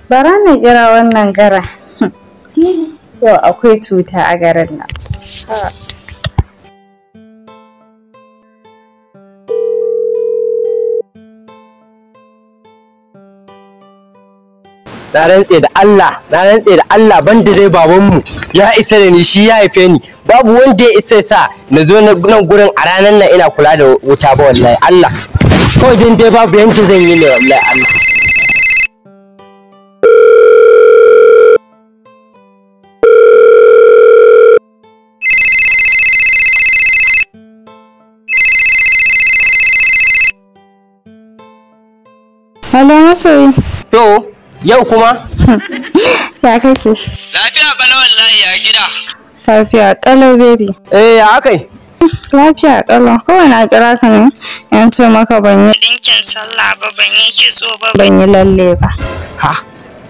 Bara na kira wannan gara. Yau akwai cuta a garin nan. Na rantse da Allah, na rantse da Allah, banda dai babanmu ya isa da ni, shi ya haife ni, babu wanda ya isa sa na zo nan gurin a ranar nan ina kula da wuta ba, wallahi Allah. Ko jin dai babu yanda zan yi ne, wallahi Allah. Hello masoyi. To, yau kuma? Ya kake? Lafiya kalau wallahi, ya gida? Lafiya kalau, baby. Eh, ya akai? Lafiya kalau. Kawai na kira ka ne in ce maka ban yi dinkin sallah ba, ban yi kitso ba, ban yi lalle ba. Ha?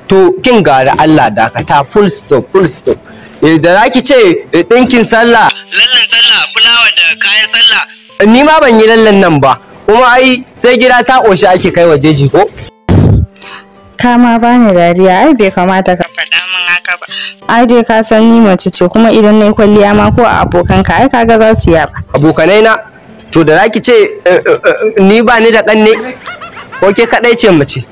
To kin ga da Allah dakata, full stop, full stop. Eh, da zaki ce dinkin sallah, lallen sallah, fulawa da kayan sallah. Ni ma ban yi lallen nan ba. Kuma ai sai gida ta ƙoshi ake kai wa jeji ko? Ka ma bani dariya, ai bai kamata ka faɗa min haka ba. Ai dai ka san ni mace ce, kuma idan nayi kwalliya ma ko a abokanka ai kaga za su yaba. Abokanai na? To da zaki ce ni ba ni da ƙanne ko ke kaɗai ce mace?